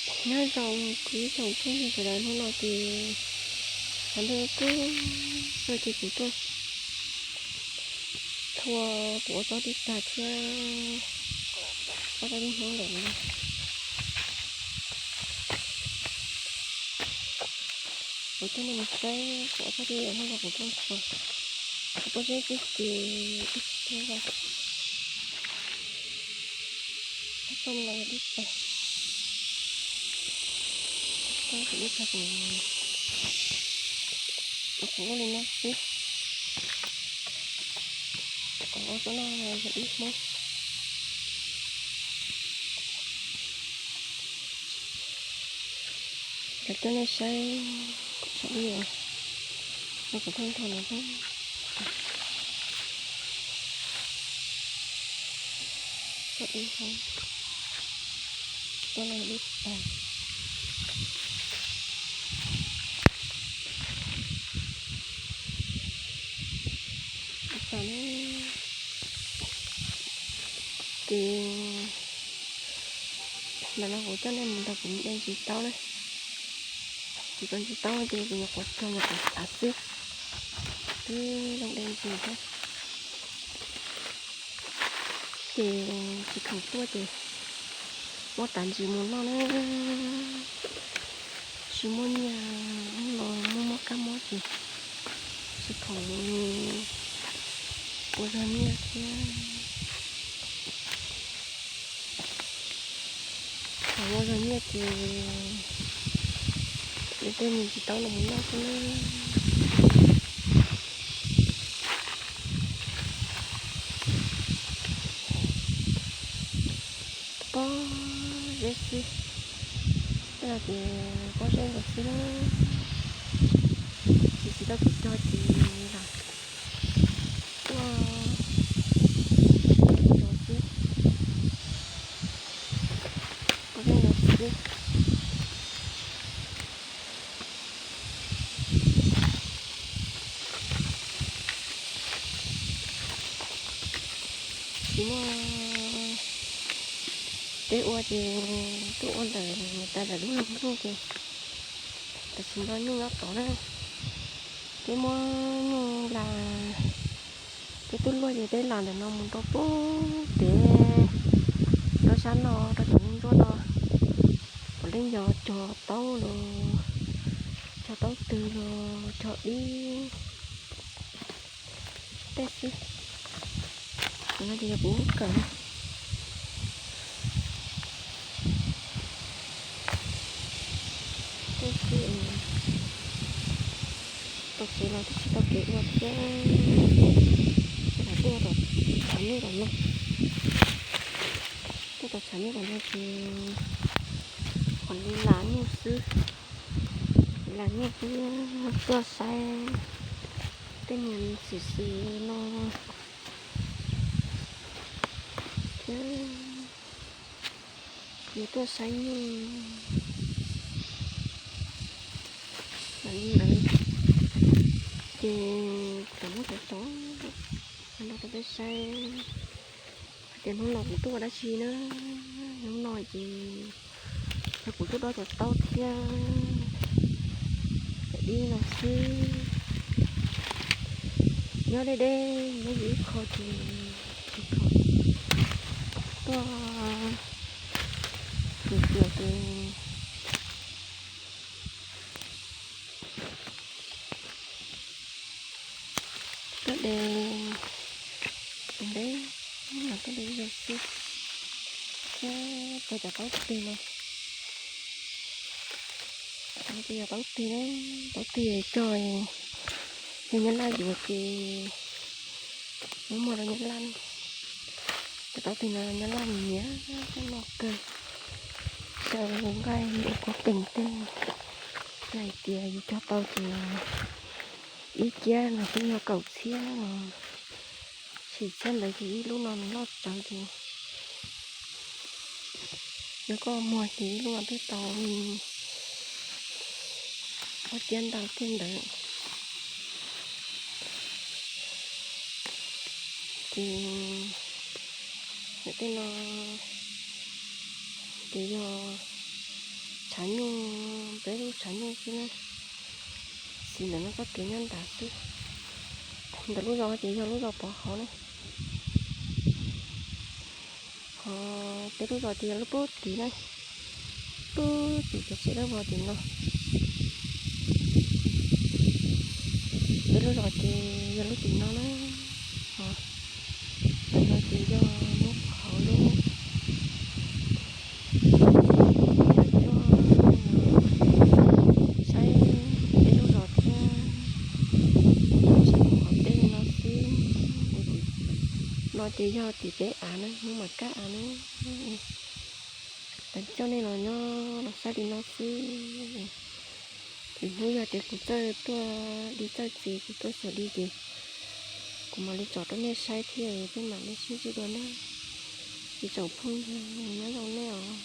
Nyob zoo kuv ib tsoom phooj ywg sawv daws, hnub no ces hov ntuj kub kub ces kuv tuaj thua kuv ua tsob dib tag thiab ob tsob dib Hmoob ntawm no. Kuv coj nej mus saib kuv ob tsob dib ntawm no kuv tuaj thua, kuv tuaj zeb tib si ib tug, toj los dib tag, toj kuv dib tag kuv, kuv ua li no xwb, kuv ua tsob no yog dib Hmoob. Cov coj nej saib kuv tsob dib no kuv tuaj thua no, tsob dib Hmoob, toj no dib tag. Ces ntawm no kuv coj nej mus nrog kuv de ntsis taub na. Kuv cov ntsis taub no ces kuv nyuam qhuav cog nyuam qhuav xav xwb, twb zoo de ntsis thiab. Ces tsis khoom tuaj ces muab tav ntsis mus noj na. Tsis muaj nyiaj, hnub no muaj muaj kab mob ces tsis khoom ua zog nyiaj thiab. Thaum ua zog nyiaj ces yuav tej ntsis taub no mus noj xwb na. Pob zeb xwb, tej no ces pob zeb ntawd xwb na. Tsis tsis tau kev cog ces lam tuaj cog xwb, pob zeb ntawd xwb. Tsis muaj teb ua ces tuaj ua ntawm niam tais lawv lub loog ntuj ces tam sim no nyuj nyob tod na. Peb muab nyuj las, peb twb luaj ces peb las ntawm no mus rau pem pem rau sab no rau cov ntsuab no, puav leej yog cog taub los, cog taub twg los cog dib tej xwb. Qhov no ces yog kuv lub kawm na. Tej xwb, tau tsev los twb tsis tau kev ua thiab. Lam tuaj tom tshav nyuj tom no, tuaj tom tshav nyuj tom no ces kom li lam nyuj xwb, lam nyuj xwb, tuaj saib tej niag xwm xwm no thiab. Yus tuaj saib nyuj mam li lawv, ces kuv muab cov tso no rau peb saib hais tias hnub no kuv tuaj ua dab tsi na. Hnub no ces yog kuv tuaj dob cov taub thiab cov dib no xwb. Nyob deb deb nyob yus ib qho ces tsis khoom tuaj, tus tias ces tuaj de tus deb no tuaj de ib zaug xwb thiab. Cog cov taub tig no, cov taub tig na, taub tig cog yog nyab laj yuav ces muab muag rau nyab laj. Cov taub tig no nyab laj nyiam noj kawg, xyaw nqaij ua kua keem tej. Yog hais tias yus cog tau ces ib kiab no twb yog kaum txhiab no, tsis txhiab ntawd ces ib lub no nws loj tsawv ces yog koj muag ces ib lub no twb tau ob kiab ntau tej ntawd. Ces ntawm tej no ces yog Tshav nyuj, peb lub tshav nyuj xwb na. Xis ntawm no txoj kev nyob nrad xwb. Ntawm lub zos ces yog lub zos Pov Hauv na. Ho peb lub zos ces yog lub pub tim na, pub tim cov tsev dawb vog tim no. Peb lub zos ces yog lub tim no na. Ho ntawm no ces yog lub hauv lub. Cov coj saib peb lub zos thiab, saib qhov teb no xwb. No ces yog tim peb av na, hnub mam kaj av na. Los coj nej los nyob los saib li no xwb. Lwm hnub yog tias kuv txawj tuaj li txawj txiv, kuv tuaj xyuas li ces kuv mam li tsom rau nej saib thiab peb mam li sib ntsib dua na. Ib tsoom phooj ywg, nyob zoo nej os.